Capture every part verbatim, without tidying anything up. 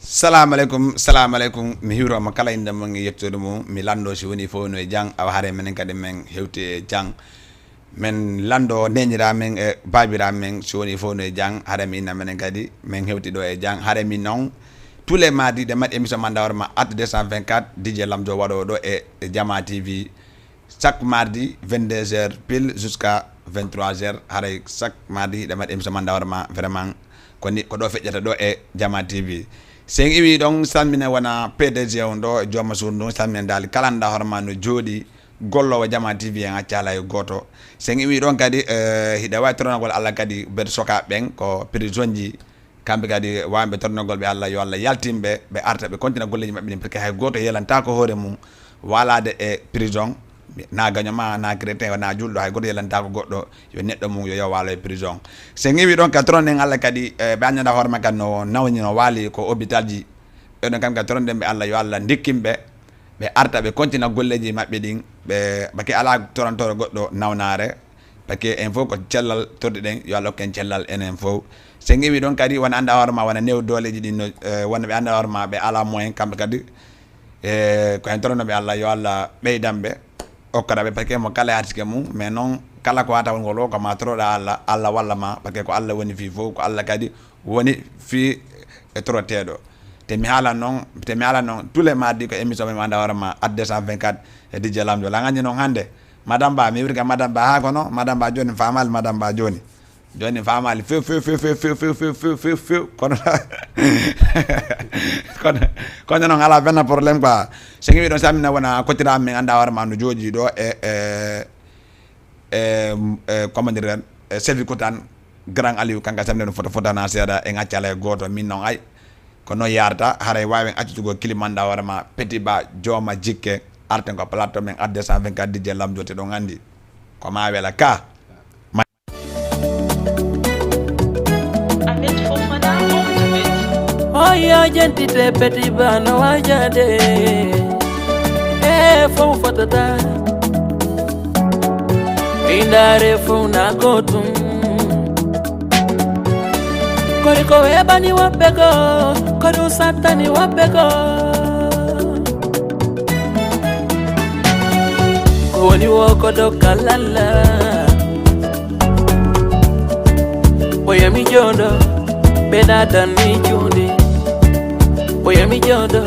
Salamu aleykum, salamu aleykum. Mi hiwroma kala innde mum e yettude mum. Mi lanndo si woni fof no e jam, awa hare menen kadi men hewti e jam. Men lanndo neñiraa men e baabiraa men, si woni fof no e jam, hare mi inna menen kadi, men hewti ɗo e jam. Hare min noon, tous les mardis, ɗe mbaɗi émission manda hoore ma, Actu deux cent vingt-quatre, D J Lamjo waɗo ɗo e, e Jama T V. Chaque mardi, vingt-deux heures pile jusqu'à vingt-trois heures. Haray chaque mardi, hiɗa mbaɗi émission manda hoore ma, vraiment. Ko ni, ko ɗo feƴƴata ɗo e Jama T V. Sen iwi ɗon, salmina wona P D G on ɗo, jooma suudu ndun, salmina daali kala anda hoore ma no jooɗi, golloowo Jama T V en accala e gooto. Sen iwi ɗon kadi, eh, hiɗa wawi toronagol Allah kadi, ɓe soka ɓen, ko prisonji, kamɓe kadi wawɓe tornogol ɓe Allah, yo Allah yaltin ɓe, ɓe arta, ɓe kontina golleji maɓɓe ɗin, parce que hay gooto yelantaako hoore mum walaade e prison, na gaño ma, na chrétien, na julɗo, hay gooto yelantaako goɗɗo, yo neɗɗo mum, yo, yo waalo e prison. Sen iwi ɗon ka toron en Allah kadi, eh, ɓe annda hoore ma kadi no nawni, no waali ko hôpital ji. Ɓe ɗon kam kadi toron ɗen ɓe Allah, yo Allah ndikkin ɓe, ɓe arta, ɓe kontina golleji maɓɓe ɗin, ɓe, ɓe ke ala torantoɗo goɗɗo nawnaare, parce que en fof ko cellal torɗi ɗen, yo Allah hokken cellal enen fof. Sen iwi ɗon kadi, wona anda hoore ma, wona néew dooleji ɗin no, eh, wona ɓe anda hoore ma, ɓe ala moyen kamɓe kadi, eh, ko en toronnoɓe Allah, yo Allah ɓeydan ɓe, okkata ɓe, parce que mo kala e artike mum, mais noon kala ko wata won ngol o, ko ma toroɗa Allah, Allah walla ma, parce que ko Allah woni fii fof, ko Allah kadi woni fii e toroteeɗo. Te mi haala noon, te mi haala noon, tous les mardis ko émission men anda hoore ma, Actu deux cent vingt-quatre e D J Lamjo. La ngañi noon hannde, Madame Ba, mi wirga Madame Ba haa kono, Madame Ba jooni faamaali, Madame Ba jooni. Jooni faamaali few, few, few, few, few, few, few, few, few, few. Kono, kono, kono noon alaa benn problème quoi. So ngi ɗon samina wona kottira men anda hoore ma no jooɗi ɗo e, e, e, e, comment dire, e Sevi Kutan, Grand Aliou, kanka samde no fota, fota na seeɗa e ŋaccala e gooto, min noon ay. Ko noon yarata, haray waawen accitugol kilimanda hoore ma, Petit Ba, jooma jikke, arten ko plateau men, Actu deux cent vingt-quatre D J Lamjo, te ɗon anndi. Ko ma wela ka. Oyo jentite Petit Ba no wajade. E fow fotata. Indare fow na gotum. Kori ko webani wabbe go, kori satani wabbe go. Ko woni wo ko dokkal Allah. Oya mi jooɗo, ɓeɗa danni juuɗe. Oya mi jooɗo,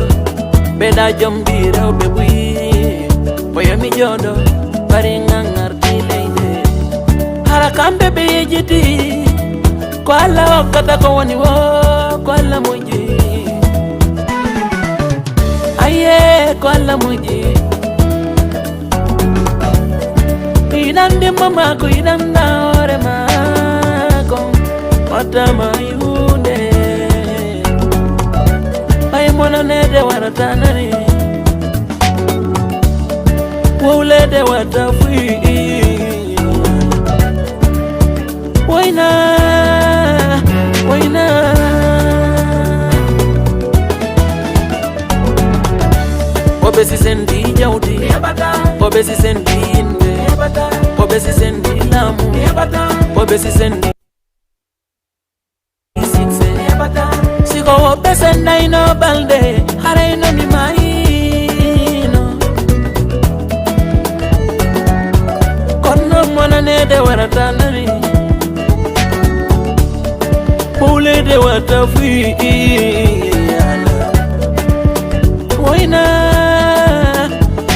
ɓeɗa jombi rewɓe buyi. Oya mi jooɗo, bari ŋaŋardi leyɗe. Hara kamɓe ɓe yejiti, ko Allah hokkata ko woni wo, ko Allah moƴƴi. Aye, ko Allah moƴƴi. Iɗan ndimma maako, iɗan na hoore maako. Wattama yunde. Ay monanede warata nani. Wowlede watta fuyi. Wayna, wayna. Oɓe si sendi jawdi, oɓe si sendi yimɓe, oɓe si sendi laamu, oɓe si sendi succès. Si ko woɓɓe sendayno balɗe, harayno mi mayino. Kono monanede warata nani. Wowlede watta fuyi. Woyna,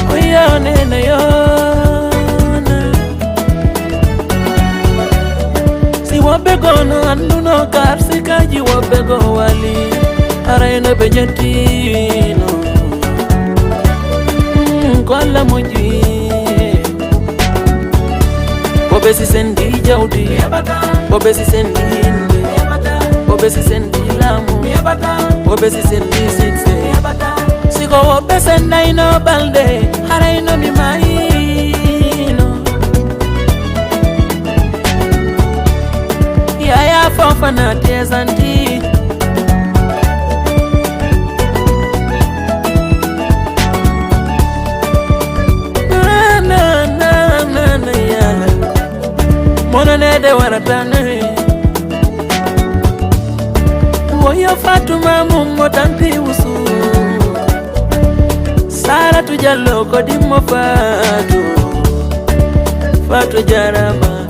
woya nene yona. Si woɓɓe gono anduno karsikaji woɓɓe go wali. Arayno ɓe jettino. Mm, ko Allah moƴƴi. Oɓe si sendi jawdi, oɓe si sendi yimɓe, oɓe si sendi laamu, oɓe si sendi succès. Si ko woɓɓe sendayno balɗe, harayno mi mayino. Yaya Fofana, Tezanti. Na, na, na, na, na, ya. Monanede warata nani. Woy Fatuma mum mo tampi wusu. Saratu Jallo ko dimmo Fatu. Fatu jarama.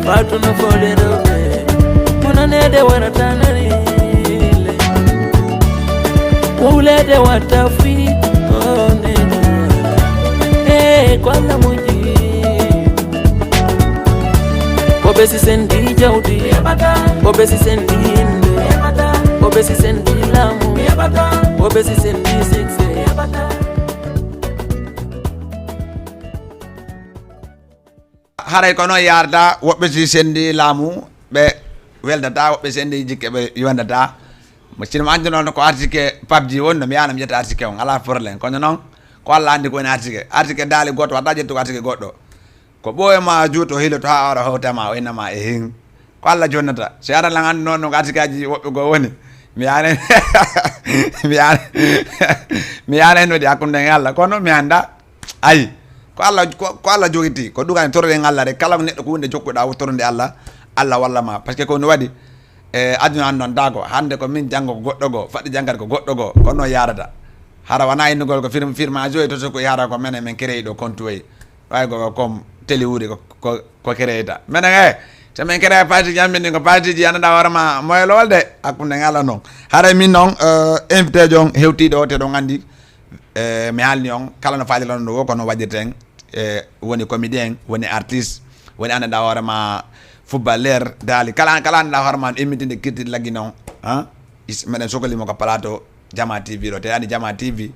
Fatu no fole rewɓe. Munanede warata narile. Wulede watta fi. Onene. Hey, ko Allah moƴƴi. Ko ɓe si sendi jawdi, ko ɓe si sendi yimɓe, ko ɓe si sendi laamu, ko ɓe si sendi sikse. Haray ko noon yaarata, woɓɓe si sendi laamu, ɓe weldata, woɓɓe sendi jikke, ɓe yondata. Mo sino mo anndi noon ko artike pabji woni no mi yaana mi ƴetta artike on, alaa problème. Kono noon, ko Allah anndi ko woni artike. Artike daali gooto waɗata ƴettu ko artike goɗɗo. Ko ɓooyma juuto hiloto haa ara hawtama o innama e hin. Ko Allah jonnata. Si ara lan anndi noon no artikaaji woɓɓe goo woni. Mi yaana, mi yaana, mi yaana en waɗi hakkunde e Allah. Kono mi annda. Ayi. Ko Allah, ko, ko Allah jogiti. Ko ɗugan toroɗen Allah rek. Kala ko neɗɗo ko hunde jokkuɗa, toroɗe Allah. Allah walla ma. Parce que ko no waɗi. E aduna an noon dago. Hannde ko min, janngo ko goɗɗo goo. Faɗɗi janngata ko goɗɗo goo. Kono yarata. Hara wona innugol ko firma, firma joyi to so ko yahata ko menen min créé ɗo compte woyi. Way ko comme télé wuuri ko, ko, ko créé ta. Menen e, so min créé parti ji amin ɗin ko parti ji annda hoore ma moyolowol de, hakkunde ngala noon. Haray min noon, eh, invité jo on hewtiiɗo o te ɗon anndi, eh, mi haalni on kala no faaliron ɗo wo ko no waɗirten, eh, woni comédien, woni artiste, woni annda hoore ma footballeur, daali kala, kala annda hoore ma no immitinde kirti laggi noon, ha? Is, meɗen sokolimo ko plateau Jama T V ɗo, te andi Jama T V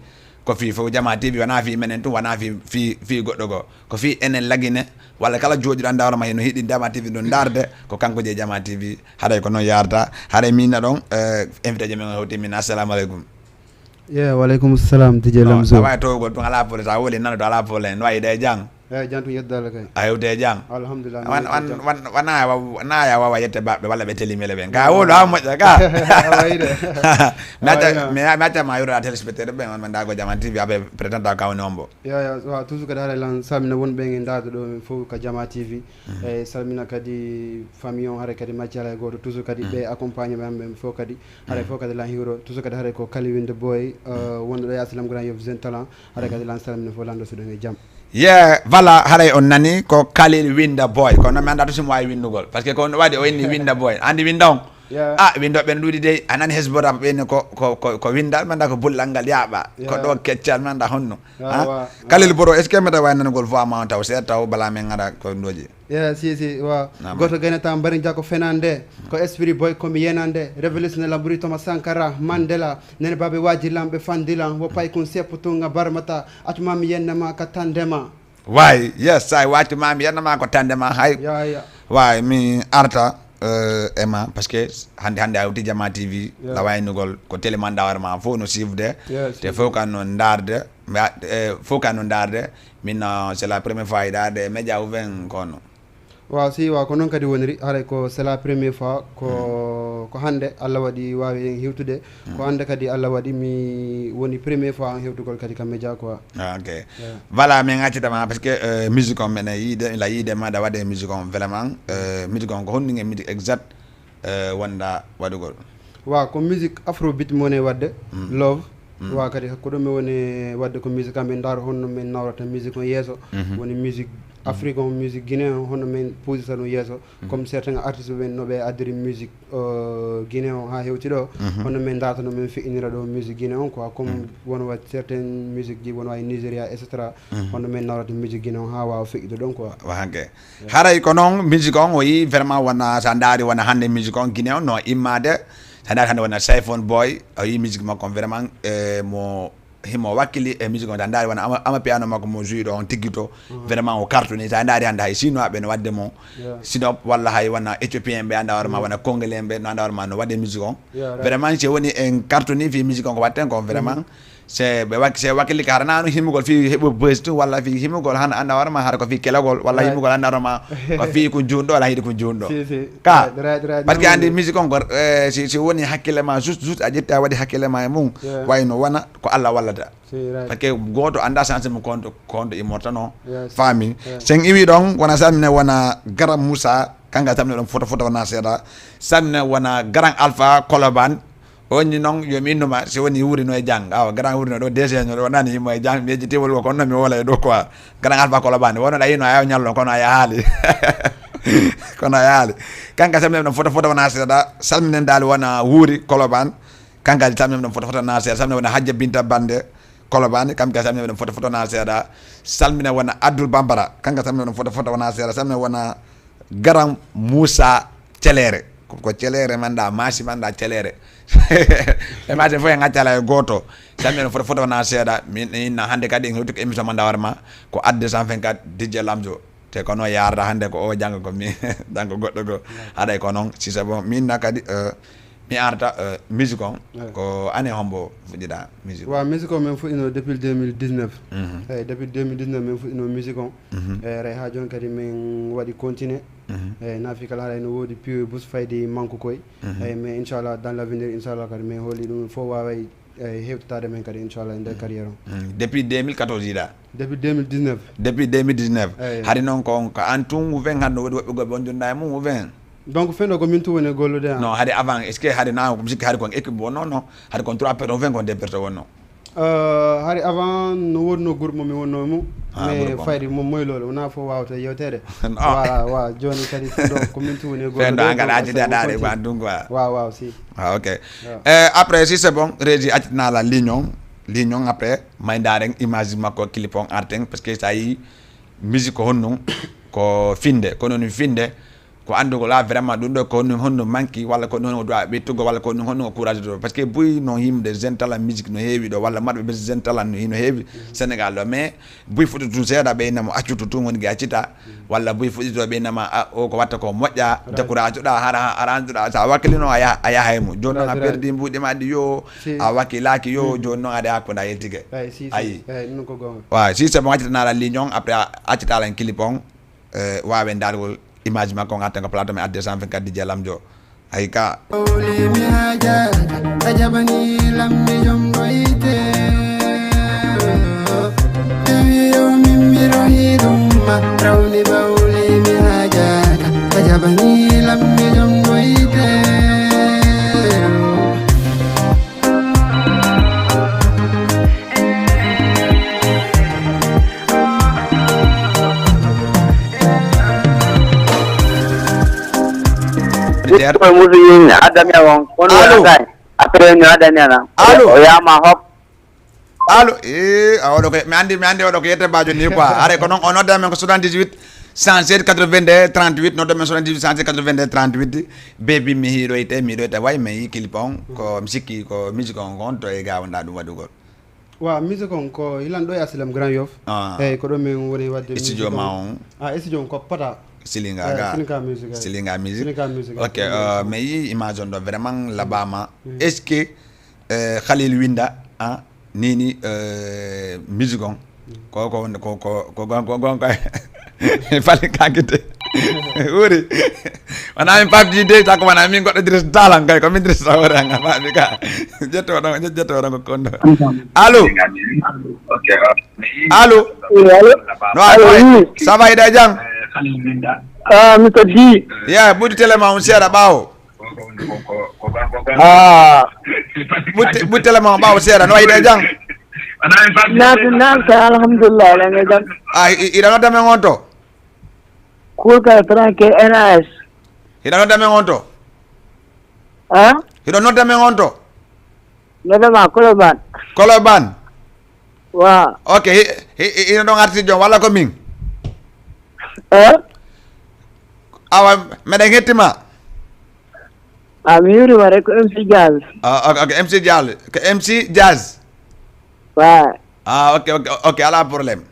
ko fii fof. Jama T V wona fii menen tun, wona fii, fii, fii goɗɗo goo. Ko fii enen lagine, walla kala jooɗiɗo annda hoore ma hino hiɗi Jama T V ɗum ndaarde, ko kanko jeyi Jama T V. Haray ko noon yaarata. Haray min na ɗon, eh, invité ji men o hewti min. Assalamu aleykum. Ye, waleykum salam, D J Lamzo. Sa wawi towgol tun, alaa problème. Sa woli nanoto, alaa problème. No wayi de jang? Eeyi, jam tun, yettode Allah kay. A hewti e jam? Alhamdulillah, mi Wan, yetti wan, jam. Wan, wana wa-, na ya wawa yette baɓɓe walla ɓe télé mele ɓen. Ka wolo ha moƴƴa ka. Awa yi de. Mi acca, Awa yi de. mi, mi acca ma yura téléspectateur ɓen, on man dago Jama T V aɓe prétendant ka woni hombo. Ya, ya, wa, toujours kadi haray lan salmina wonɓe ɓen e ndaarde ɗo men fof ka Jama T V. Mhm. E salmina kadi famille on, haray kadi macca alay gooto, toujours kadi Mhm. ɓe accompagné ɓe am ɓen fof kadi. Haray Mhm. fof kadi lan hiwro, toujours kadi haray ko Kali Winde Boy, uh, Mhm. wonɗo ɗo e Aslam Grand Yoff Jeune Talent. Haray Mhm. kadi lan salmina fof lan ɗo so ɗon e jam. Ye, voilà, haray on nani ko Khalil Winda Boy. Kono mi annda to simo wawi windugol. Parce que ko on waɗi o inni Winda Boy. Andi Winda on? Yeah. Ah, Winda ɓen ɗuuɗi dey. A nani Hezbo Rap ɓe inni ko, ko, ko, ko Winda, mi annda ko bullal ngal yaaɓa. Ko Yeah. ɗo keccal, mi annda honno. Yeah, Ha? wa, Khalil wa. Boro, est-ce que mbeɗa wawi nanugol voix ma on taw seeɗa taw bala min ngara ko ndoji? Yeah, si, si, wa. Naam. Goto gaynata mbari jako fenande. Ko esprit boy ko mi yenande. Révolution la mburi Thomas Sankara, Mandela. Nene babe waji lamɓe fandilan. Wo pay kun seppu tunga barmata. Acuma mi yenna ma ka tandema. Way, yes, say waccu ma mi yenna ma ko tande ma hay. Ya, ya. Way, mi arta, euh, e ma, parce que hande, hande a hewti Jama T V, Yeah. la waynugol ko télé man dawar ma fof no suivre. Yes. Te fof kan no ndaarde, mi a-, eh, fof kan no ndaarde, min, euh, c'est la première fois e ndaarde e média ou bien kono. Waaw, si, waaw, ko noon kadi woniri. Haray ko c'est la première fois, ko, ko hannde Allah waɗi waawi en hewtude. Ko hannde kadi Allah waɗi mi woni première fois en hewtugol kadi ka média quoi. Ah, ok. Yeah. Voilà, min accitama parce que, euh, musique on mene yiide, la yiide ma da waɗe musique on vraiment, euh, musique on ko honɗum e musique exact, euh, wonda waɗugol? Waaw, ko musique afrobeat mo woni waɗde, love. Waaw, kadi ko ɗum mi woni waɗde ko musique am, min ndaaro honno min nawrata musique on yeeso. Woni musique afrique on, musique guinéen on, honno min puusata ɗum yeeso. Comme certains artistes ɓen no ɓe addiri musique, euh, guinéen on haa hewti ɗo, honno min ndaarata no min feƴƴinira ɗo musique guinéen on quoi, comme won wa certaines musique ji won wa e Nigeria, et cetera. Honno min nawrata musique guinéen on haa waawa feƴƴude ɗon quoi. Wa hanke. Haray ko noon, musique on o yii vraiment wona, so a ndaari wona hannde musique on Guinée on no immade, so a ndaari hannde wona Sayfon Boy, o yii musique makko on vraiment, eh, mo himo wakkili e musique on, so a ndaari wona ama, ama piano makko mo jouiɗo on tiggi to, vraiment o cartoni, so a ndaari hannde hay chinois ɓe no waɗde mo, sinop walla hay wona éthiopien ɓe annda hoore ma, wona congolais ɓe no annda hoore ma no waɗde musique on. Vraiment si woni en cartoni fi musique on ko watten ko vraiment, Se ɓe wak-, se wakkili ka hara nanu himugol fi heɓu buzz tun walla fi himugol han anda hoore ma hara ko fi kelagol walla himugol anda hoore ma ko fi ko junɗo walla hiɗi ko junɗo. Si, si. Ka, right, right, right. Parce que andi musique on ko, eh, si, si woni hakkille ma, juste, juste a ƴetti a waɗi hakkille ma e mum, wayno wona ko Allah wallata. Si, right. Parce que goto anda chance mo konto, konto immorta no. Faami. Sen iwi ɗon, wona salmine wona Garam Moussa, kanga salmine ɗon foto, foto wona seeɗa. Salmine wona Garan Alpha Koloban. Woni noon, yo mi innu ma, si woni wuurino e jang. Awa, grand wuurino ɗo, D G no ɗo, nani himo e jang, mi yejjiti wol ko, kono mi wola e ɗo quoi. Grand Alpha Kolobane, wono ɗa ino, ayo ñallo, kono aya haali. Kono aya haali. Kanka salminen ɗon foto, foto wona seeɗa, salminen dal wona wuuri Kolobane. Kanka salminen ɗon foto, foto wona seeɗa, salminen wona Hajja Binta Bande Kolobane, kam ka salminen ɗon foto, foto wona seeɗa, salminen wona Abdoul Bambara, kanka salminen ɗon foto, foto wona seeɗa, salminen wona Garam Moussa Celere. Ko, ko Celere manda, Masi manda Celere. E Masi fof en accala e gooto. Salminen foto, foto wona seeɗa. Min inna hannde kadi en hewti ko émission manda warma ko Adde cent vingt-quatre D J Lamzo. Te kono yarata hannde ko o janngo ko mi, janngo goɗɗo go. Haɗay ko noon, si c'est bon, min na kadi, euh, mi arta, euh, musique on. Ouais. Ko année hombo fuɗɗiɗa musique? Wa, musique on min fuɗɗino depuis deux mille dix-neuf. Mhm. Eyi, depuis deux mille dix-neuf min fuɗɗino musique on. Mhm. Eyi, ray ha jooni kadi min waɗi continuer. Mhm. Eyi, nafi kala haray no woodi piyo bus fayde manque koy. Mhm. Eyi, mais inchallah, dans l'avenir, inchallah, kadi min hooli ɗum fof waway, eyi, hewtitaade men kadi, inchallah, e nder carrière on. Mhm. Depuis deux mille quatorze yiɗa? Depuis deux mille dix-neuf. Depuis deux mille dix-neuf. Eyi. Hari noon ko, ko an tun wuven hannde woodi woɓɓe goɓe on jonnda e mum wuven? Donc, fenɗo ko min tun woni e gollude an? Non, hari avant, est-ce que hari na, ko mi sikki hari kon équipe wonno, non? Hari kon trois personnes, wuven kon deux personnes wonno? Euh, hari avant no wonno groupe mo mi wonno e mum. Ah, mais groupe on. Fayde mo moy loolu, wona fof wawata yewteede. Non. Voilà, wa, jooni kadi fenɗo ko min tun woni e gollude. Fenɗo an kadi donc, accidi aɗa ari ko an tun quoi. Waaw, waaw, si. Ah, ok. Waaw. Eh, après, si c'est bon, Régie accitana la ligne on, ligne on après, may ndaren image makko, clip on arten, parce que sa yi musique ko honno, ko finde, kono ni finde, ko anndugol a vraiment ɗum ɗo ko honno, honno manque, walla ko honno doit ɓeytugo, walla ko honno, honno courage ɗo, parce que buy no yimde jeune talent musique no heewi ɗo, walla marɓe bes jeune talent no hino heewi Sénégal ɗo, mais buy fuɗɗi tun seeɗa ɓeyna mo accutu tun woni ga accita, walla buy fuɗɗito ɓe nama, a, o ko watta ko moƴƴa, décourage ɗa, hara, hara anduɗa, sa wakkilino a yaha, a yaha e mum. Jooni noon a perdi mbuuɗi ma ɗi yo, a wakkilaaki yo, jooni noon aɗa hakkunde a yeltike. Ayi. Waaw, si c'est bon, accitana la ligne on, après a accita la clip on, euh, wawen dargol image makko on, atten ko plateau men Adde cent vingt-quatre D J Lamzo. Ay ka. Ɓawli mi haajaaka, a jaɓani lammi jom ɗo yiite. Ɓe wi yo min mi rohi ɗum ma, rawni ɓawli mi haajaaka, a jaɓani lammi jom ɗo yiite. Koye musu yimɓe, addami on, on Allo. Wiyata kay. Après, mi waɗani ana. Allo. O yama hop. Allo, eh, a oɗo ko, mi andi, mi andi oɗo ko yette bajo ni quoi. Are ko non, o nodda men ko soixante-dix-huit, cent seize, quatre-vingt-deux, trente-huit, nodda men soixante-dix-huit, cent seize, quatre-vingt-deux, trente-huit. Baby mi hiɗo ite, mi hiɗo ite, way, mi yi clip on, ko mi sikki, ko musique on, on to e ga wonɗa ɗum waɗugol. Wa, musique on ko hilan ɗo e Asilem Grand Yoff. Ah. Eyyi, ko ɗo min woni wadde musique on. Studio ma on? Ah, studio on ko Pata. Silinga ga? Silinga Music, eyyi. Silinga Music. Silinga Music, eyyi. Ok, euh, mi yi image on ɗo vraiment labama. Mm. Est-ce que, euh, Khalil Winda, ah, nini, euh, musique on? Mm. Ko, ko, ko, ko, ko, ko, ko, ko, ko, Fali kankite. Wuri. Wona min Pape Dji dey, tako wona min goɗɗo Idriss Tall an kay, ko min Idriss Tall hoore an, Pape ka. Jetto ɗon, jetto ɗon ko kondo. Allo. Allo. Oui, allo. No, allo, oui. Ça va, hiɗa jam? Ah, Mister D. Yeah, ɓuuɗi télé ma on seeɗa ɓaawo. Ah. Ɓuuɗi, ɓuuɗi télé ma on ɓaawo seeɗa, no hiɗa jam? Naam, naam, ka alhamdulillah, ala nge jam. Ah, i, i, hiɗa nodda men on to? Kulka tranquille N A S. Hiɗa nodda men on to? Ah? Hiɗa nodda men on to? Nodda ma Koloban. Koloban? Wa. Ok, hi, hi, hi, hino ɗon arti jom, walla ko min? Eh? Awa, meɗen hettima. Ah, mi yurima rek ko M C Jazz. Ah, ok, ok, M C Jazz. Ko M C Jazz. Wa. Ah, ok, ok, ok, ala problème.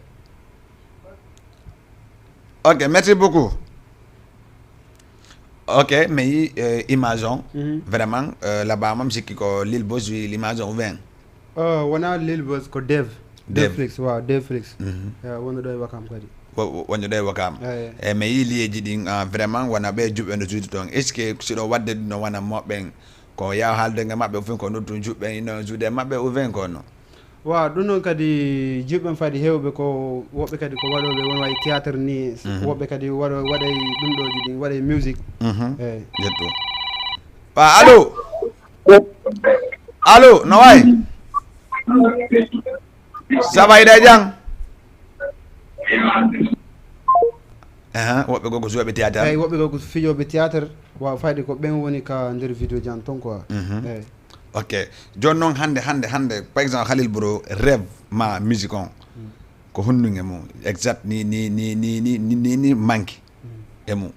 Ok, merci beaucoup. Ok, mi yi, euh, image on. Mhm. Vraiment, euh, labama mi sikki ko Lil Boss wi l'image on ou bien? Oh, wona Lil Boss, ko Dev. Dev. Dev Flix, waaw, Dev Flix. Mhm. Eh, wonɗo ɗo e Wakam kadi. Wo-, wo-, wonɗo ɗo e Wakam. Eyi. Eh, mi yi liyeji ɗin, ah, vraiment wona ɓe juɓɓe no juuti toon. Est-ce que si ɗo wadde ɗum no wona moɓɓen? Ko yaw haalde nge maɓɓe, ou bien ko noddu juɓɓe ino juuɗe maɓɓe, ou bien ko no? Waaw, ɗum noon kadi, juɓɓe fadi heewɓe ko woɓɓe kadi ko waɗooɓe won wayi théâtre ni, mhm, woɓɓe kadi waɗo-, waɗay ɗum ɗooji ɗin, waɗay musique. Mhm. Eyi. Jettu. Wa, allo? Allo, no wayi? Ça va, hiɗa e jam? Aha, woɓɓe goo ko joueɓe théâtre. Eyi, woɓɓe goo ko fijooɓe théâtre. Waaw, fayde ko ɓen woni ka nder vidéo jan ton quoi. Mhm. Eyi. Ok. Jooni noon hannde, hannde, hannde, par exemple, Khalil Bro, rêve ma musique on, ko honɗum e mum? Exact ni, ni, ni, ni, ni, ni, ni, ni manque e mum.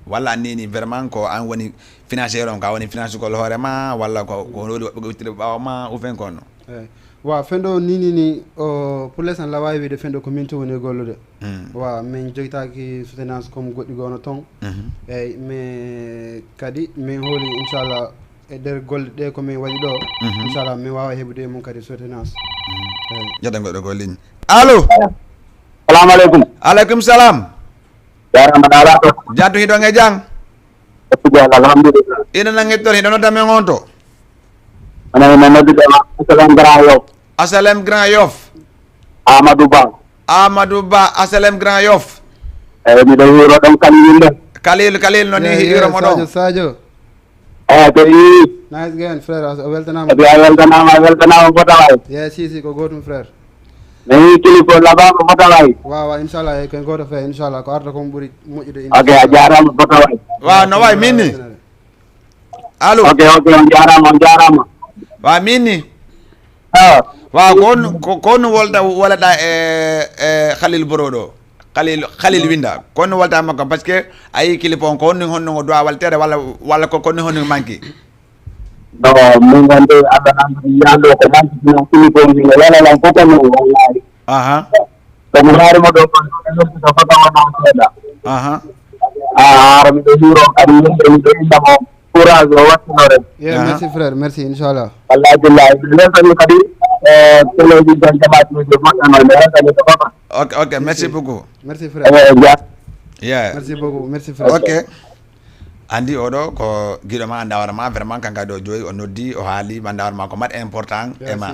Walla ni, ni vraiment ko an woni financier on, ko a woni financugol hoore ma, walla ko, ko woni woɓɓe ko wittude ɓaawo ma, ou bien ko no? Eyi. Waaw, fenɗo ni, ni, ni, o, pour l'instant, la waawi wiide fenɗo ko min tun woni e gollude. Hmm. Waaw, min jogitaaki soutenance comme goɗɗi goo no ton. Mhm. Eyi, mais kadi min hooli, inchallah, e nder golle ɗe ko min waɗi ɗo, mhm, inchallah, min waawa heɓude e mum kadi soutenance. Mhm. Eyi. Jeɗɗo goɗɗo ko ligne. Allo? Salamu aleykum. Aleykum salam. Jaaraama, naalaa to. Jattu hiɗon e jam? Jattu jam, alhamdulillah. Ina nan hettor, hiɗo nodda men on to? Ana ina noddude ma Asalem Grand Yoff. Asalem Grand Yoff. Amadou Ba. Amadou Ba, Asalem Grand Yoff. Eyi, miɗo hiiro ɗon Khalil nde. Khalil, Khalil, no ni hiiro mo ɗon? Sadio, Sadio. Eyi, ko yi. Nice again, frère, a weltanaama. Abi a weltanaama, a weltanaama fota waay. Yes, si, si, ko gootum, frère. Mi yi kilipo labaama fota waay. Waaw, waaw, inchallah, eyi, ko gooto fe, inchallah, ko arta ko mo ɓuri moƴƴude, ok, a jaaraama fota waay. Waaw, no wayi, min ni? Allo? Ok, ok, on jaaraama, on jaaraama. Wa min ni? Ah. Wa ko on, ko, ko on wolda, wolata e, e Khalil Bro ɗo. Khalil, Khalil winda. Ko on wolda makko, parce que a yi clip on, ko on honno ngo doit waltere, walla, walla ko, ko on honno manki? No, min wonde Allah nan yando ko manki no clip on, no wala lan ko kono wallahi. Aha. Kono laari mo ɗo kon, ɗo fota wona seeɗa. Aha. Ah, ara miɗo hiiro, ari yimɓe miɗo inna mo courage o wattino rek. Yeah, aha, merci frère, merci, inchallah. Wallahi billahi, mi weltani kadi, eh, télévision jamaat mi je moƴƴano, mi weltani ko papa. Ok, ok, merci beaucoup. Merci frère. Eh, ja. Yeah. Merci beaucoup, merci frère. Ok. Andi oɗo ko giɗo ma, anda hoore ma, vraiment kanka ɗo joyi o noddi, o haali, anda hoore ma ko mat important e ma.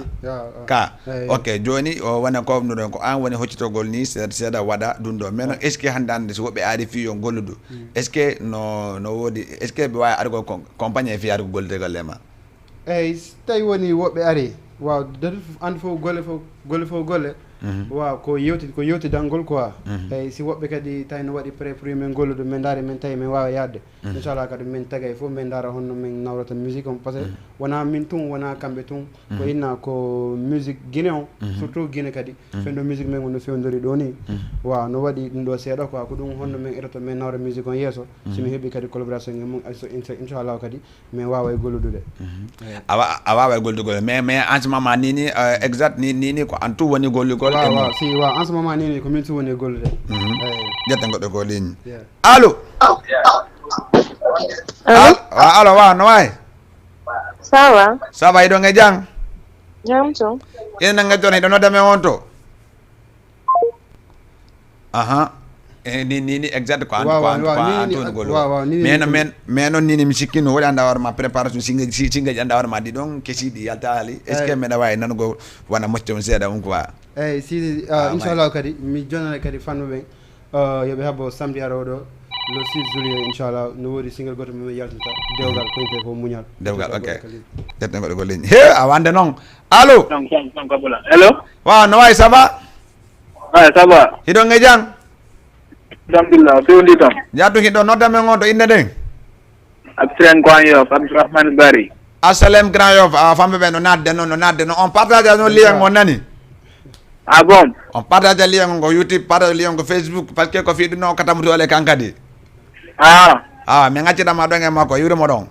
Ka. Ok, joni o wona ko nuɗon ko an woni hoccitogol ni seeɗa seeɗa waɗa ɗum ɗo. Mais non, est-ce que hande hande so woɓɓe ari fi yo golludu? Mm. Est-ce que no, no wodi, est-ce que ɓe wawi argo compagnie fi argo gollirgol e ma? Eyyi, so tawi woni woɓɓe ari, waaw, de toute, andi fof golle fof, golle fof golle. Mhm. Waaw, ko yewti, ko yewtidangol quoi. Mhm. Eyyi, si woɓɓe kadi tawi no waɗi prêt pour yo min golludu, min ndaari, min tawi min waawa yaadde. Mhm. Inchallah kadi min tagay fof, min ndaara honno min nawrata musique on, parce que, mhm, wona min tun, wona kamɓe tun, ko, mhm, inna ko musique Guinée on, mhm, surtout Guinée kadi, mhm, fenndo musique men on no fewndori ɗo ni. Mhm. Waaw, no waɗi ɗum ɗo seeɗa quoi, ko ɗum honno min etoto min nawra musique on yeeso, si, mhm, mi heɓi kadi collaboration e mum, so incha-, inchallah kadi, min waawa e golludude. Mhm. Eyi. A wa-, a waawa e gollugol, mais, mais en ce moment ni, ni, euh, exact ni, ni, ni ko an tun woni gollugol e mum. Waaw, si, waaw, en ce moment ni, ni ko min tun woni e gollude. Mhm. Eyi. Ƴetten goɗɗo ko ligne. Yeah. Allo? Allo? Al-, wa-, allo, wa, no wayi? Ça va? Ça va, hiɗon e jam? Jam tun. Ina nanga toon, hiɗo nodda men on to? Aha. E ni, ni, ni exact ko an, waaw, ko an, waaw, ko ni, an ni, tun gol. Waaw, waaw, ni, ni, mais no, ni, men, men non ni, ni mi sikki no wodi anda war ma préparation singa, si-, singa anda war ma di ɗon kesi di yalta hali. Est-ce que, eyi, meɗa wawi nanugol wona mocce on seeɗa on quoi? Eyi, si, si, ah, ah, inchallah kadi mi jonane kadi fannu ɓen. Ah, yo ɓe habbo samedi arowo ɗo, le six juillet, inchallah, no wodi single goto mo yaltinta, dewgal, ko inte ko muñal. Dewgal, ok. Ƴetten goɗɗo ko ligne. He, a wande non. Allo? Non, non, non, ko bula. Hello? Waaw, no wayi, ça va? Ah, ça va. Hiɗon e jam? Alhamdulillah, fewndi tan. Jattu hiɗo nodda men on to innde nden? Abdurahman Grand Yoff, Abdurahman Bari. Asalem Grand Yoff, a famɓe ɓe no nadde noon, no nadde noon. On partage noon lien on nani? Ah bon? On partage lien on ko YouTube, partage lien on ko Facebook, parce que ko fiɗu noon katamuto ole kan kadi. Ah. Ah, min accitama ɗon e makko, iwri mo ɗon.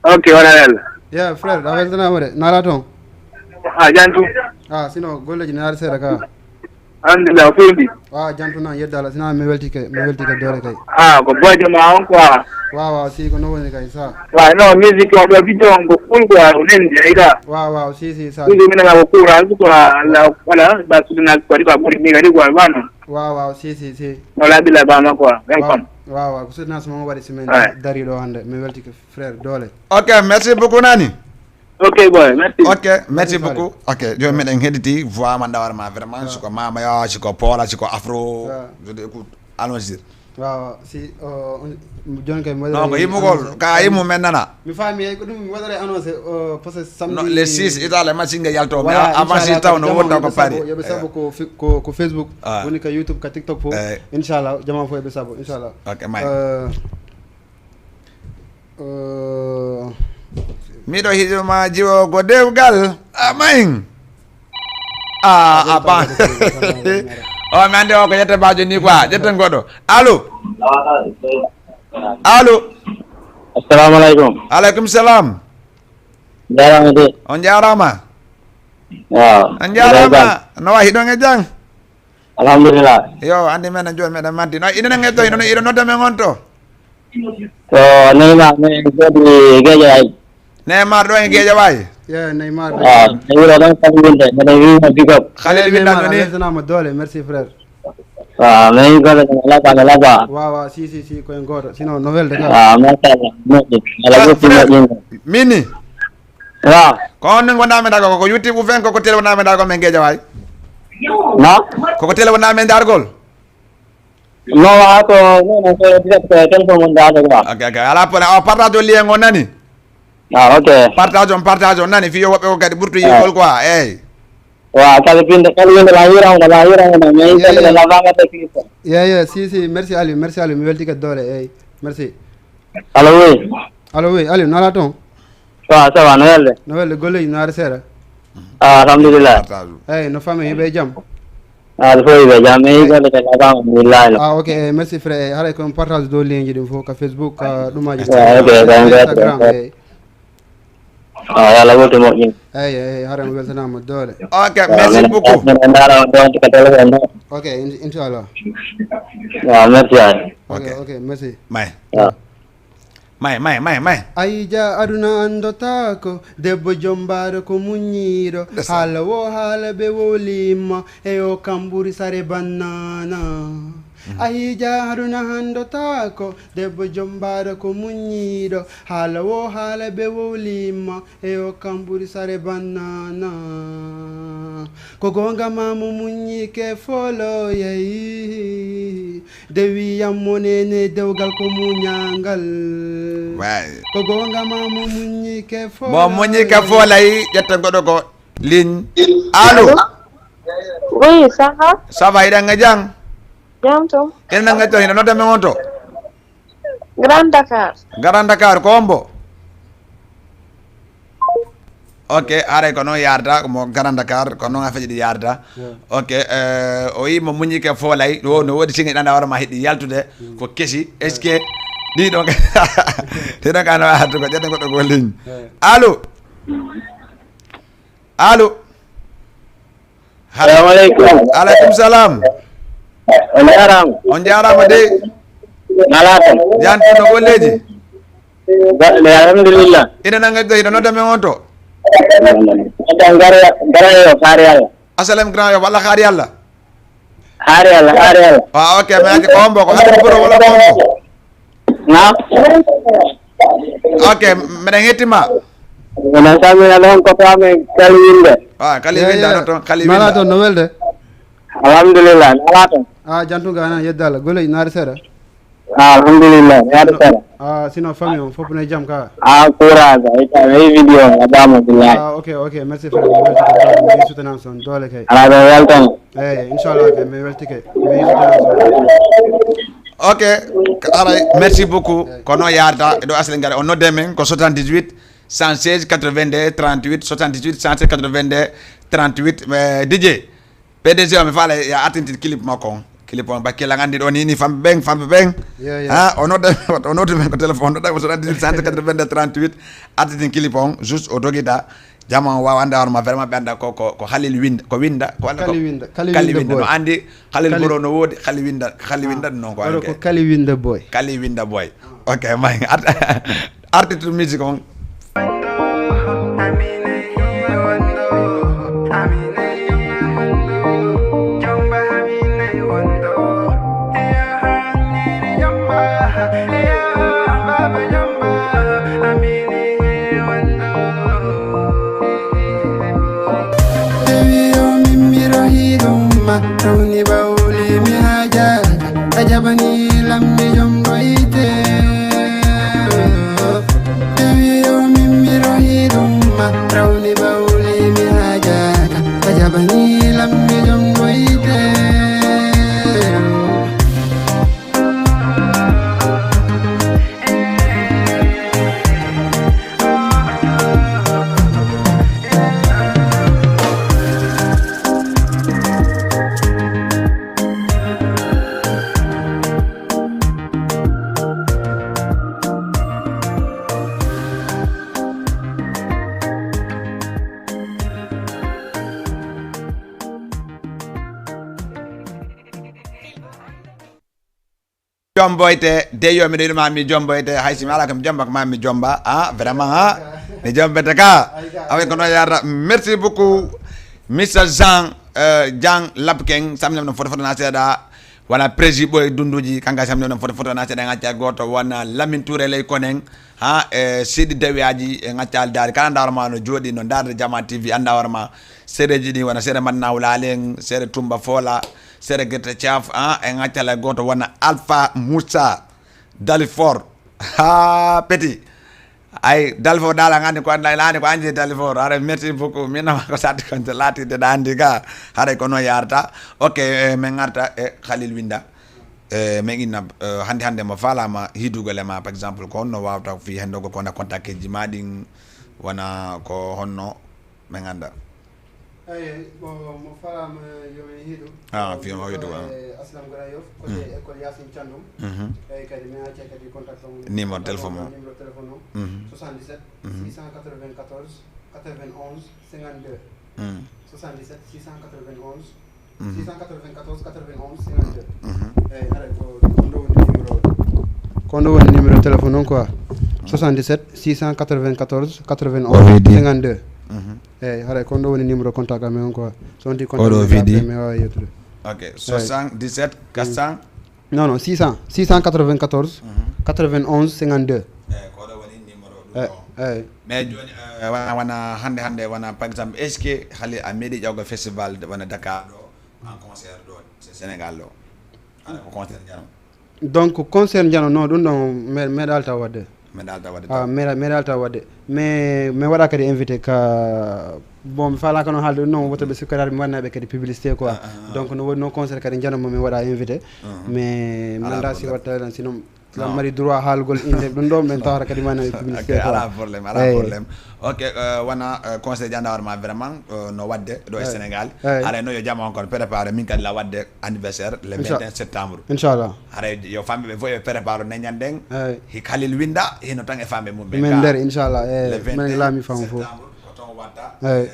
Ok, wona yalla. Yeah, frère, a weltanaama de. Naala toon? Ah, jantu. Ah, sino golleji naari seeɗa ka. Alhamdulillah, o fewndi. Ah, jantu nan, yedda Allah. Sina mi weltike, mi weltike doole kay. Ah, ko bojo ma on quoi. Waaw, waaw, si ko no woni kay sa. Waaw, non, musique on ɗo vidéo on ko cool quoi, o nendi, ay ka. Waaw, waaw, si, si, sa. Ɗum ɗum minana ko courage quoi, Allah, voilà, ba sudana ko waɗi quoi, ɓuri mi kadi quoi, ba non. Waaw, waaw, si, si, si. Wala bila ba ma quoi, welcome. Waaw, waaw, ko soutenance mo waɗi si min dari ɗo hannde, mi weltike. Frère, doole. Ok, merci beaucoup, Nani. Ok, boy, merci. Ok, merci beaucoup. Ok, joni meɗen heɗiti voix ma, ndawar ma vraiment, siko mama ya, siko pola, siko afro. Je t'écoute. Allons-y. Waaw, si, o, on, jooni kay mi waɗiray annoncé. Non, ko yimmugol, ka yimmu men nana. Mi faami, ko ɗum mi waɗiray annoncé, o, parce que samedi. Non, le six, Italie, match nga yalto, mais avant si taw no wonta ko Paris. Yoɓe sabo ko fi-, ko, ko Facebook, woni ka YouTube, ka TikTok fof. Inchallah, jama fof yoɓe sabo, inchallah. Ok, may. Euh, Euh, miɗo hiɗuma jiwo ko dewgal. Amain. Ah, a ban. O mi ande o ko yette bajo ni quoi. Jetten goɗɗo. Allo. Allo. Assalamu alaikum. Alaikum salam. Jarama de. On jarama. On jarama. No wa hiɗon e jang? Alhamdulillah. Yo, andi men joni meɗen manti. No, iɗen e hetto, iɗen, iɗen nodda men on to. To Neymar, Neymar jooɗi Guédiawaye. Neymar ɗo e Guédiawaye. Yeah, Neymar. Ah, Neymar ɗon kam winde, mene wiima big up. Khalil Neymar, windan ɗo ni. A weltanama doole, merci frère. Ah, mais golle ɗe laba, ɗe laba. Waaw, waaw, si, si, si, ko en gooto. Sinon, no welde ka. Ah, machallah, moƴƴi. Ala goɗɗi moƴƴi. Mini. Waaw. Ko on ne ngonɗaa men dago, ko YouTube fen, ko, ko télé wonɗaa men dago men Guédiawaye? Na? Ko, ko télé wonɗaa men dargol? Non, wa ko, non, non, ko direct, ko téléphone mon dargol, quoi. Ok, ok. Ala problème. Awa, partage o lien o nani? Ah, ok. Partage on, partage on nani, fiyo woɓɓe ko kadi ɓurtu yiigol, quoi. Eyi. Waaw, kala binde, kala binde la hirango, la hirango, mais il faut la vanga technique. Yeah, yeah, si, si, merci Aliou, merci Aliou, mi welti kadi doole, eyi, merci. Allo, oui. Allo, oui, Aliou, no ala toon? Ça va, ça va, no welde? No welde, golleji, no ari seeɗa? Ah, alhamdulillah. Eyi, no famille, hiɓe e jam? Ah, ɗo fof hiɓe e jam, mais golle kadi, alhamdulillah. Ah, ok, eh, merci frère, eh, haray ko on partage dow lien ji ɗin fof, ka Facebook, ka ɗumaji. Ah, ok, ok, ok, Instagram, ok. Eh. Ah, yo Allah wurtu moƴƴin. Eyi, eyi, hara mi weltanaama doole. Ok, merci beaucoup. Minen ndaara on ɗon ka téléphone ɗo. Ok, in-, inchallah. Ah, merci ay. Ok, ok, merci. May. Ah. May, may, may, may. Ayja aduna anndotaako, debbo jombaaɗo ko muññiiɗo. Ndeysaan. Haala wo haala ɓe wowliima, e o kam ɓuri sare bannaana. Mhm. Ayja aduna anndotaako, debbo jombaaɗo ko muññiiɗo. Haala wo haala ɓe wowliima, e o kam ɓuri sare bannaana. Ko goonga ma mo muññi ke foloyay, de wiyam mo nene dewgal ko muñangal. Waay. Ko goonga ma mo muññi ke foloyay. Mo muññi ke folay, ƴetta goɗɗo ko ligne. Allo? Allo? Oui, ça va? Ça va, hiɗen e jam? Jam to. Hiɗen e jam, hiɗen nodda men on to? Grand Dakar. Grand Dakar, ko hombo? Ok, haray ko noon yaarta, ko mo Grand Dakar, ko noon affaire ji ɗi yaarta. Yeah. Ok, eh, o yii mo muññike foolay, ɗo no woodi siŋe ɗan hoore ma hiɗi yaltude, mm, ko kesi, est-ce que ɗi ɗon, ɗi ɗon ka no artugo, ƴetta goɗɗo ko ligne. Yeah. Allo? Allo? Salamu aleykum. Aleykum salam. On jaaraama. On jaaraama dey. Nalaa tan. Jam tan, no golleeji? Golle, alhamdulillah. Ina nanga, ina nodda men on to? Nodda Ngara, Ngara yo, Xaar Yàlla. Asalem Grand Yoff, walla Xaar Yàlla? Xaar Yàlla, Xaar Yàlla. Ah, ok, mais ko hombo, ko Asalem Buro walla ko hombo? Na? Ok, meɗen hettima. Meɗen salmina ɗon ko to amen Kali Winde. Ah, Kali Winde, ano toon, Kali Winde. Nalaa toon, no welde? Alhamdulillah, nalaa toon. Ah, jantunga anan, yedda Allah. Golle naari seeɗa? Ah, alhamdulillah, yaade seeɗa. Ah, sinon famille on fof no e jam ka? Ah, courage, ay, ay, vidéo, a jaaraama, billahi. Ah, ok, ok, merci frère, mi weltike doole, mi sutanama son doole kay. Ala ɗo weltan. Eyi, inchallah, kay, mi weltike, mi sutanama son doole. Ok, aray, merci beaucoup. Eyi. Ko noon yaarta, ɗo Asalem Ngara, on nodde men ko soixante-dix-huit, cent seize, quatre-vingt-deux, trente-huit, soixante-dix-huit, cent seize, quatre-vingt-deux, trente-huit, eh, D J. P D G o, mi faala ya artintin clip makko on. Clip on, bakkilla nganndi ɗo ni, ni famɓe ɓen, famɓe ɓen. Yeah, yeah. Ha, o nodda, o noddi men ko téléphone, nodda ko soixante-dix-huit, cent quatre-vingt-deux, trente-huit, artintin clip on, juste o dogita, jama on waawa annda hoore ma, vraiment ɓe annda ko, ko, ko Khalil Winda, ko Winda, ko walla ko Kali Winda, Kali Kali Winda Winda, boy. No anndi Khalil Kali Buro no woodi, Kali Winda, Kali Winda ɗum noon ko waɗa ko Kali Winda boy. Kali Winda boy. Ok, may art-, article music on. Tawi o min miɗo hiɗum ma, tawni bawli mi haja. A jaɓani lam Jomboyte de, yo miɗo yiɗuma mi jomboyte, hay si mi ala ko mi jomba ko ma mi jomba. Ah, vraiment, ah, mi jombete ka. Awe ko noon yarata. Merci beaucoup, Mister Jean, euh, Jean Lapken, samnam no foto foto na seeɗa. Wona prési ɓoy dunduji kanka samnam no foto foto na seeɗa, ngacca goto wona Lamine Touré ley konen. Ha e Sidi Dewiaji e ngaccal daari kala ndawrama no jooɗi no darde Jama T V, annda warma sereji ɗi wona sere Mannaw Lalen, sere Tumba Fola, sere Gerte Caaf, ha e ngaccal e goto wona Alpha Moussa Dalifor. Ha petit. Ay, Dalfo dala ngani ko anda ilani ko anje Dalfo. Are, merci beaucoup. Mina ko sati kon te lati de andi ga. Hare ko no yarta. Ok, eh, men ngarta e Khalil Winda. Eh, men inna, eh, hande hande mo falama hidugol e ma, par exemple, ko honno wawta fi hendo ko na contact ji ma ɗin, wona ko honno men anda. Eyi, bon, mo falama yo men hiɗu. Ah, fi mo hiɗu, ah. Aslam Gora Yoff, côté école Yasin Thiandoum. Mhm. Eyi, kadi men acca kadi contact on. Numéro téléphone o. Numéro téléphone o. Mhm. Soixante-dix-sept, mhm, six cent quatre-vingt-quatorze, quatre-vingt-onze, cinquante-deux. Mhm. Soixante-dix-sept, six cent quatre-vingt-onze, mhm, six cent quatre-vingt-quatorze, quatre-vingt-onze, cinquante-deux. Mhm. Eyi, haray ko, ko ɗo woni numéro o. Ko ɗo woni numéro téléphone on quoi. Mhm. Soixante-dix-sept, six cent quatre-vingt-quatorze, quatre-vingt-onze, cinquante-deux. Mhm. Eyi, haray ko ɗo woni numéro contact amen on quoi. So on ti contact oɗo amen, vidi mi wawa yettude. Ok, eyi. Soixante-dix-sept, quatre cents. Non, non, six cents, six cent quatre-vingt-quatorze, mhm, quatre-vingt-onze, cinquante-deux. Eyi, ko ɗo woni numéro ɗum. Eyi, ɗo. Eyi. Mais joni, eh, wona, wona hande, hande, wona, par exemple, est-ce que hali a meeɗi ƴawgo festival wona Dakar ɗo, en concert ɗo, Sénégal ɗo? Haɗa ko concert jano? Donc, concert jano, non, ɗum ɗon me-, meeɗal taw waɗde. Meeɗal taw waɗde. Ah, meeɗa-, meeɗal taw waɗde. Mais mi waɗa kadi invité ka, bon, mi falaka noon haalde ɗum noon, woto ɓe sukkataade mi waɗnaɓe kadi publicité quoi. Ah, ah, ah. Donc, no woodi noon concert kadi jano mo mi waɗa invité. Mhm. Mais mi anda si watta lan, sinon lan mari droit haalgol inde ɗum ɗo, men tawata kadi mana e publicité quoi. Ok, ala problème, ala problème. Ok, euh, wona, euh, conseil jandawar ma vraiment, euh, no waɗde ɗo e Sénégal. Eyi. Haray no yo jama on kon préparé min kadi la waɗde anniversaire le vingt et un septembre. Inchallah. Haray yo famɓe ɓe fof ɓe préparé neñan ɗen. Eyi. Hi Khalil Winda, hino tan e famɓe mum ɓe. Men nder, inchallah. Eyi, le vingt et un septembre, ko toon watta. Eyi. E, e,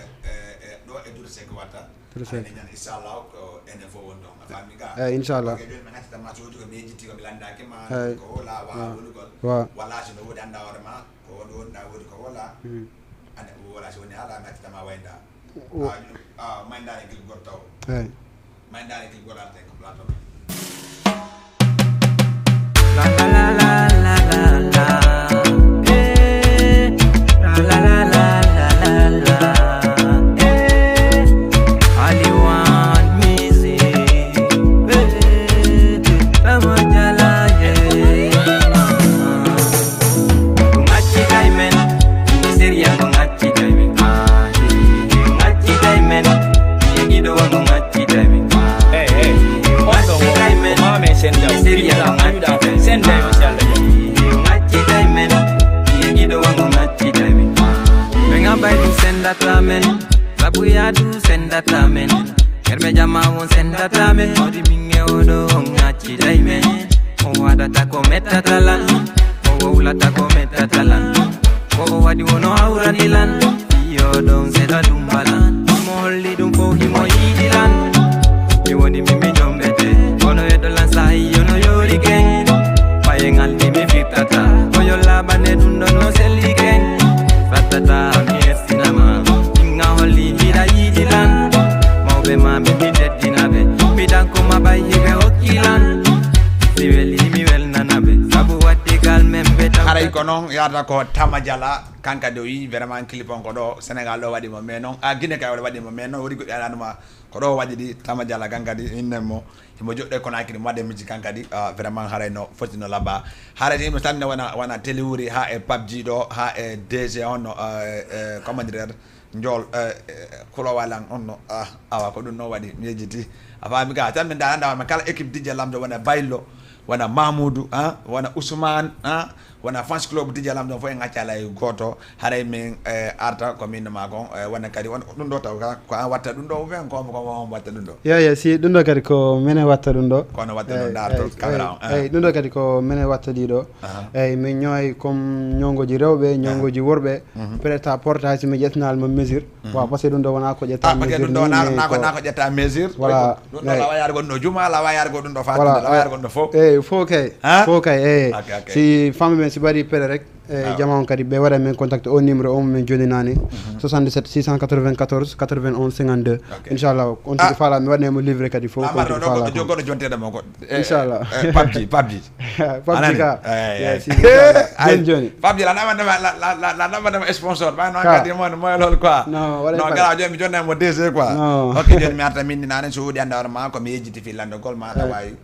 e, ɗo e Duro Seck watta. Très bien. Ene ñande, inchallah, ko enen fof woni ɗon. A faami ka? Eyi, inchallah. Ok, jooni mi accata ma soodi ko mi yejjitii ko mi lanndaaki ma, eyi, ko wala wa wonugol. Wa. Wala si no woodi annda hoore ma, ko woni wonɗa woodi ko wala. Hmm. Ande wala si woni ala mi accata ma waynda. Wo- Ah, ah, maynda e gil goto taw. Eyi. Maynda e gil goto alten ko plateau. Hey, hey. On ɗon o, ko maamen sennda o. Sennda o, sennda o, si Allah jaɓi. Ɓe ngabay ɗum sendata men, sabu yaadu sendata men. Ker ɓe jama on sendata men, mawɗi min e oɗo on accitay men. O waɗata ko mettata lan, o wowlata ko mettata lan. Ko o waɗi wono hawrani lan, iyo ɗon seeɗa ɗum balan. Mo holli ɗum fof himo yiɗi lan. Mi woni min mi jombete, kono e ɗo lan sahi yono yori ken. Paye ngal ɗi mi firtata, ko yo laɓane ɗum ɗon no selli ken. Sattata mi estinama, min a holli mbiɗa yiɗi lan. Mawɓe ma min mi teddina ɓe, mbiɗan ko ma ɓay hiɓe hokki lan. Si weli mi welnana ɓe, sabu waɗde gal men ɓe taw. Haray ko noon yahata ko Tama Jala. Kanka de o yi vraiment clip on ko ɗo Sénégal ɗo waɗi mo, mais noon a Guinée kay waɗi mo, mais noon woni goɗɗi alanuma ko ɗo waɗi ɗi. Tama Jala kankadi innen mo himo joɗɗo e Conakry mo waɗde musique kankadi, ah, vraiment haray no foti no labba. Haray himo sanne wona, wona Télé Wuri ha e P U B G ɗo ha e D J on no, ah, eh, eh, comment dire, Njool, eh, eh, Kulowalan on no, ah, awa ko ɗum no waɗi mi yejjiti. A faami ka tan min dara ndawa men kala équipe D J Lamdo wona Baylo, wona Mamoudou, ah, wona Ousmane, ah, wona fans club D J Lamdo fof en accala e goto. Haray min, eh, arta ko min ma kon, eh, wona kadi on ɗum ɗo taw ka ko an watta ɗum ɗo ou bien ko ko on watta ɗum ɗo? Yo, yo, si ɗum ɗo kadi ko minen watta ɗum ɗo. Kono watta ɗum. Eyi, dar to eyi, caméra on, eyi, ah. Eyi, ɗum ɗo kadi ko minen watta ɗi ɗo. Aha. Eyi, min ñooy comme ñongoji rewɓe, aha, ñongoji worɓe. Mhm. Peut-être a porta si mi ƴettanal mo mesure. Mhm. Waaw, parce que ɗum ɗo wona ko ƴetta mesure. Ah, parce que ɗum ɗo wona ko ƴetta mesure. Voilà. Ɗum ɗo lawa yargo ɗum ɗo juma, lawa yargo ɗum ɗo fatima, lawa yargo ɗum ɗo fof. Eyi. Fof kay. Fof kay, eyi. Si famille men si ɓe waɗi pere rek, e jama on kadi ɓe waɗa men contact o numéro o min joni nani, soixante-dix-sept six cent quatre-vingt-quatorze quatre-vingt-onze cinquante-deux. Inchallah on tigi faala mi waɗane mo livre kadi fof. Amar ɗo goɗɗo jonteɗo mo goɗɗo. Inchallah. Pabji pabji. Pabji ka. Joni joni. Pabji la nama nama la nama nama sponsor ba non kadi mo mo lol quoi. Non wala non gara joni mi jonna mo deux heures quoi. Ok joni mi arta min nani so wodi anda ma ko mi yejjiti fi landogol ma ta wawi.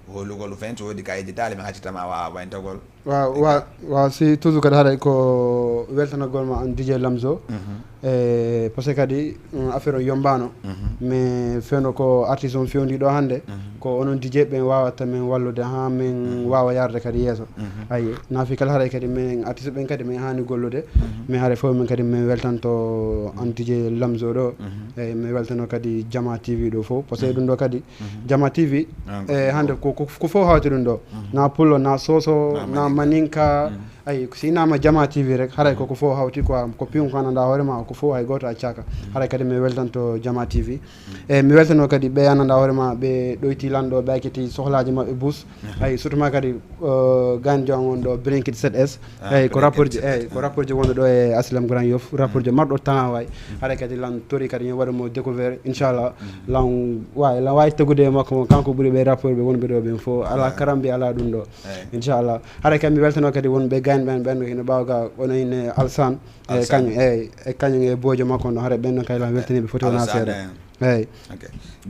Holugol ɗum fen so woodi ka yejjitaali mi accitama wawa wayntagol. Waaw waaw waaw si toujours kadi haray ko weltanagol ma an DJ Lamzo. E parce que kadi affaire o yombano. Mais fewndo ko artiste on fewndi ɗo hannde ko onon DJ ɓen wawata min wallude ha min wawa yarde kadi yeeso. Ayi nafi kala haray kadi min artiste ɓen kadi min hani gollude. Mais haray fof min kadi min weltanto an DJ Lamzo ɗo. Eyi min weltano kadi Jama TV ɗo fof parce que ɗum ɗo kadi Jama TV. E hannde ko ko fof hawti ɗum ɗo. Na pullo na soso na maninka. Ayi si nama Jama TV rek haray koko fof hawti quoi ko piwum ko ananda hoore ma ko fof hay goto accaka. Haray kadi mi weltanto Jama TV. E mi weltano kadi ɓe ananda hoore ma ɓe ɗoyti lanɗo ɓe acciti sohlaji mabɓe bus. Ayi surtout ma kadi ganjo an on ɗo Brinkit sept S. Eyi ko rapport ji eyi ko rapport ji wonɗo ɗo e Aslam Grand Yoff rapport ji marɗo temps way. Haray kadi lan tori kadi mi waɗa mo découvert inchallah. Lan wawi lan wawi tegude e makko mo kanko ɓuuri ɓe rapport ɓe wonɓe ɗo ɓen fof ala karambi ala ɗum ɗo. Inchallah haray kadi mi weltano kadi wonɓe gayn ɓen ɓen hino ɓawa ga ono ine Alsan. E kañum eyi e kañum e bojo makko no haray ɓen ɗon kay lan weltaniɓe foti wona seeɗa. Eyi.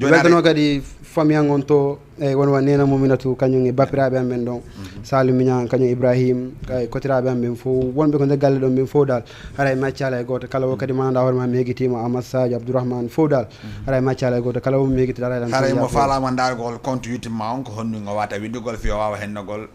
Weltano kadi famille an on to eyi won wa nena muminatu kañum e bappiraɓe am ɓen ɗon. Salim miñan kañum ibrahim kay kotiraɓe am ɓen fof wonɓe ko nder galle ɗon ɓen fof dal. Haray maccala e goto kala o kadi mananda hoore ma mi hegitima amadou sadio abdourahmane fof dal. Haray maccala e goto kala o mi hegitata haray mo falama dargol compte youtube ma on ko honnugo wata windugol fiyo wawa hennogol.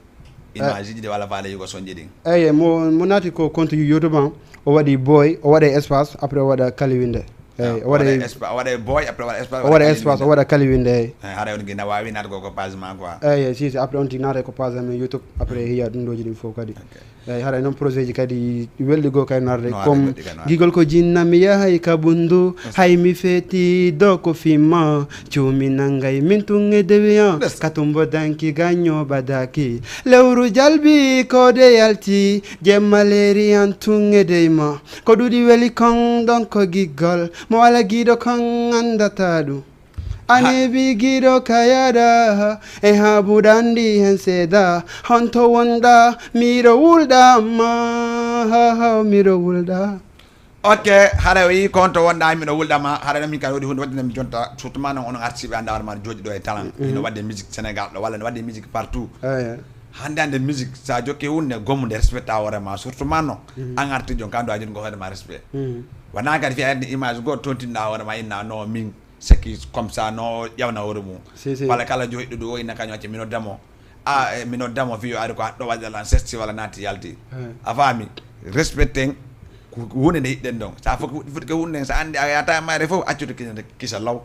Image ji ɗi walla faale yugo soñƴi ɗin. Eyi mo mo naati ko compte youtube am o waɗi boy o waɗa espace après o waɗa kaliwinde. Eyi o waɗa waɗa boy après waɗa espace o waɗa espace o waɗa kaliwinde eyi. Haray on gina wawi naata ko ko page ma quoi. Eyi si si après on ti naata ko page amen youtube après hiya ɗum ɗoji ɗin fof kadi. Eyi haray noon projet ji kadi welɗi goo kay narde comme gigol ko jinna mi yahay ka bundu. Hay mi feeti do ko fimma cuumi nangay min tun e dewiyan katumbo danki gaño ɓadaki. Lewru jalbi ko de yalti jemma leeri an tun e dey ma ko ɗuɗi weli kon ɗon ko giggol mo ala giɗo kon andata ɗum. Anebi giɗo kayada e habuɗandi hen seeda honto wonɗa miɗo wulɗama haha miɗo wulɗa. Ok, haɗa o yii ko honto wonɗa miɗo wulɗama haɗa min kadi woɗi hunde waɗde mi jonta surtout ma non onon artiste ɓe annda hoore ma jooɗi ɗo e talent ino waɗde musique sénégal ɗo walla no waɗde musique partout. Hannde hannde musique sa jokke hunde gommude respecta hoore ma surtout ma non an artiste on kan ɗo a joni ko hoore ma respect. Wona kadi fiya hannde image goo tontinɗa hoore ma inna no min seki comme ça no ƴawna hoore mum. Walla kala joyiɗo ɗo o inna kañum acca mino damo a mino damo fiyo ari ko haɗɗo waɗi lan sesti walla naati yalti. A faami respecten ko hunde nde yiɗɗen ɗon sa fof fuɗɗi ko hunde nden sa anndi a yata mayre fof accude kisa law.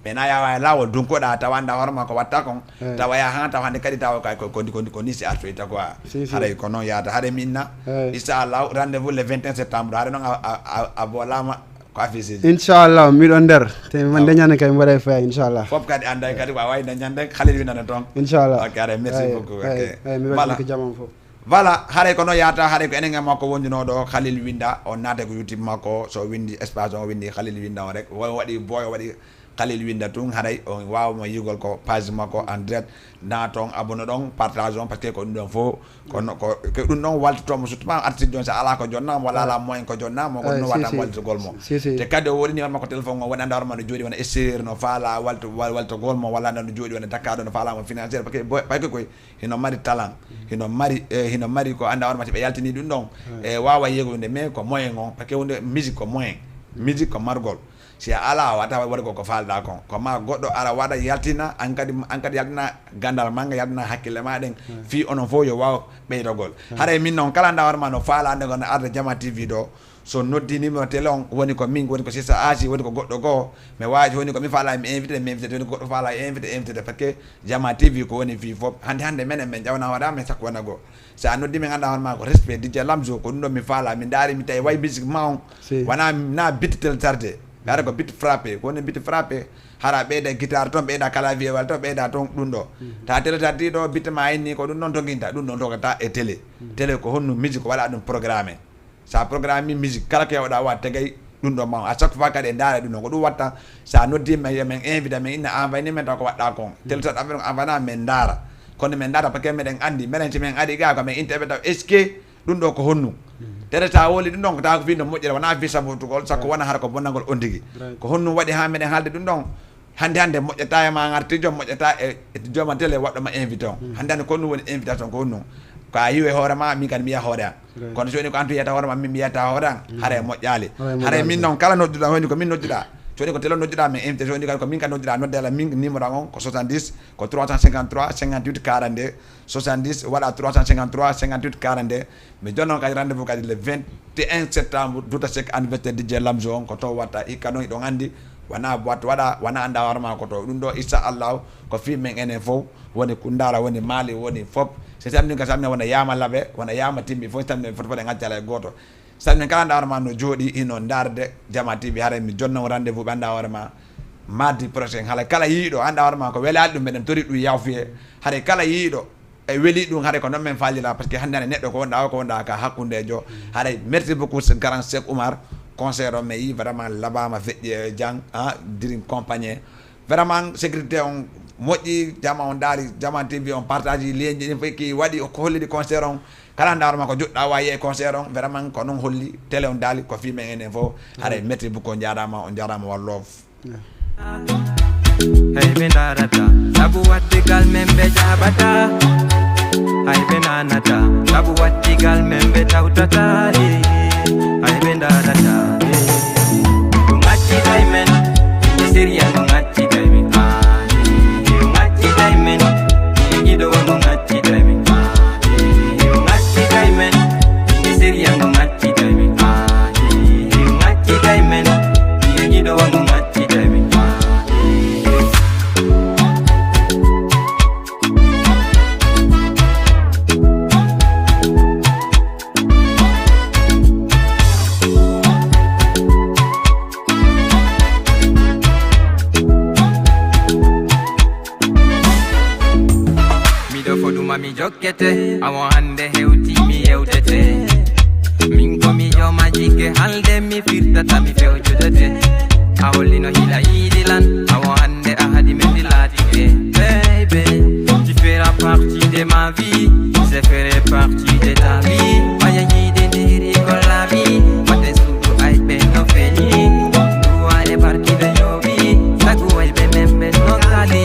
Mais na yawa e lawol dunkoɗa tawa annda hoore ma ko watta kon tawa ya ha tawa hannde kadi tawa kay ko kondi kondi kondi si artoyta quoi. Haray ko noon yahata haray mi inna inchallah rendez vous le vingt et un septembre haray noon a bolama ko affiche ji. Inchallah miɗo nder te man dañande kay mi waɗa e faya inchallah. Fof kadi annday kadi wawa dañande halil winana toon inchallah. Ok haray merci beaucoup. Eyi mi weltani ko jamam fof. Voilà haray ko noon yahata haray ko enen e makko wondunoɗo halil winda on naata ko youtube makko so windi espace on windi halil winda on rek o waɗi boy o waɗi Khalil Winda tun haray on wawa mo yigol ko page makko en direct na ton abonné ɗon partage on parce que ko ɗum ɗon fof kono ko ko ɗum ɗon waltitomo surtout ma artiste joni sa ala ko jonnamo walla ala moyen ko jonnamo ko ɗum wata wallitogol mo. Te kadi o woni numéro makko téléphone o woni anda hoore ma no jooɗi wona extérieur no faala walto waltogol mo walla anda no jooɗi wona dakar ɗo no faala mo financière parce que parce que koy hino mari talent hino mari hino mari ko anda hoore ma si ɓe yaltini ɗum ɗon e wawa yegoyde mais ko moyen on parce que hunde musique ko moyen musique ko margol. Si a ala a wata waɗugol ko falɗa kon ko ma goɗɗo ara waɗa yaltina an kadi an kadi yaltina gandal manga yaltina hakkille ma ɗen fi onon fof yo waw ɓeydogol. Haray min noon kala nda hoore ma no fala nde gon arde jama tv ɗo so noddi numéro télé on woni ko min woni ko sisa asi woni ko goɗɗo goo mi wawi woni ko mi fala mi invité mi invité woni ko goɗɗo fala invité invité parce que jama tv ko woni fi fof hande hande menen min ƴawna waɗa min sakko wona goo. Sa noddi min anda hoore ma ko respect dj lamzo ko ɗum ɗo mi fala mi daari mi tawi way musique ma on wona na bitte téléchargé. Ɓe ara ko beat frappé, ko woni beat frappé? Hara ɓeyda guitare toon, ɓeyda clavier walla toon, ɓeyda toon ɗum ɗo. Ta télé ta di ɗo, beat ma inni ko ɗum ɗon toginta, ɗum ɗon togata e télé. Télé ko honno musique ko waɗa ɗum programmé. Sa programme musique, kala ko yawɗa wa tegay ɗum ɗo ma. À chaque fois kadi e ndaara ɗum ɗo, ko ɗum watta, sa noddi men, yo men invité men, inna envoyé ni men taw ko waɗɗa kon. Télé ta affaire envoyé na men ndaara. Kono men ndaara parce que meɗen andi, meɗen si men ari ga ko men inteɓe taw, est-ce que ɗum ɗo ko honnu? Télé ta woli ɗum ɗon ko tawa ko fi no moƴƴere, wona fi sabotugol, sakko wona hara ko bonnagol on tigi. Ko honnu waɗi ha meɗen haalde ɗum ɗon? Hannde hannde moƴƴata e ma ngarti joom, moƴƴata e, e jooma télé waɗɗo ma invité on. Hannde hannde ko ɗum woni invitation, ko ɗum. Ko a yiwi hoore ma, min kadi mi yiya hoore am. Kono so woni ko an to yiyata hoore ma, min mi yiyata hoore am, haray moƴƴaali. Haray min noon kala nodduɗa, woni ko min nodduɗa. So woni ko télé nodduɗa, min invité, so woni kadi ko min kadi nodduɗa, nodde ala min numéro am on ko soixante-dix, ko trois cent cinquante-trois, cinquante-huit quarante-deux, soixante-dix, waɗa trois cent cinquante-trois, cinquante-huit quarante-deux. Mi jonno kadi rendez-vous kadi le vingt et un septembre, Douta Seck anniversaire D J Lamzo on, ko to watta, hikka noon hiɗon anndi, wona boîte waɗa, wona annda hoore ma ko to. Ɗum ɗo, inchallahu, ko fii men enen fof, woni Kundara, woni Mali, woni fof. Si tamni ka tamni wona Yama Labe, wona Yama Timbi fof, si tamni fof fof ɗe ngacca alaa e gooto. Si tamni kala annda hoore ma no jooɗi, hino ndaarde Jama T V, haray mi jonno rendez-vous ɓe annda hoore ma, mardi prochain. Hala kala yiiɗo, annda hoore ma ko welaali ɗum, meɗen tori ɗum yawfiye. Haray kala yiiɗo, e weli ɗum, haray ko noon men faalira, parce que hannde hannde neɗɗo ko wonɗa o, ko wonɗa ka hakkundejo. Haray merci beaucoup, ce grand Cheikh Oumar, concert o mi yi vraiment labama feƴƴi e jang, ah, dirin compagnie. Vraiment sécurité on moƴƴi, jama on daari, Jama T V on partage lien ji ɗin fof ki waɗi ko holliri concert on. Kala ndaaro ma ko joɗɗa wa yiye concert on, vraiment ko noon holli télé on daali ko fii men enen fof. Haray merci beaucoup, on jarama, on jarama, one love. Hay ɓe ndarata, sabu wattigal men ɓe jaabata. Hay ɓe nanata, sabu wattigal men ɓe tawtata. Eh, hay ɓe ndarata, eh. Ɗum acciday men, ɓe siriya ɗum acciday men. Ah, eh, ɗum acciday men, ɓe giɗo ɗum acciday men. Ah, eh, ɗum acciday men, ɓe siriya ɗum acciday men. Ah, eh, ɗum acciday men, ɓe giɗo ɗum acciday men. Ah, eh. Miɗo foɗuma mi jokkete, awon hannde hewti mi yewtete. Min ko mi jooma jikke halde mi firtata mi fewjudete. A hollino hila yiidi lan, awon hannde a hadi men di laatike. Baby, tu feras partie de ma vie, je ferai partie de ta vie. Oya yiide ndiri ko laaɓi, wate suudu ay ɓe no feni. Duwa e barki ɓe yowi, sagu ay ɓe men ɓe no kali.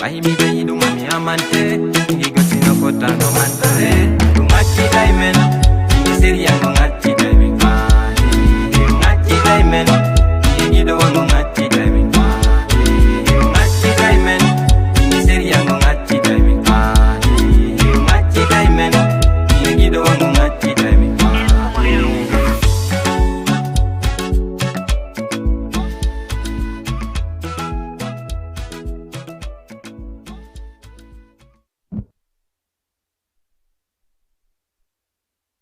Ay, miɗo yiɗuma mi amante, ngi gosino fotano mantore. Ɗum acciday men, ngi sérieux.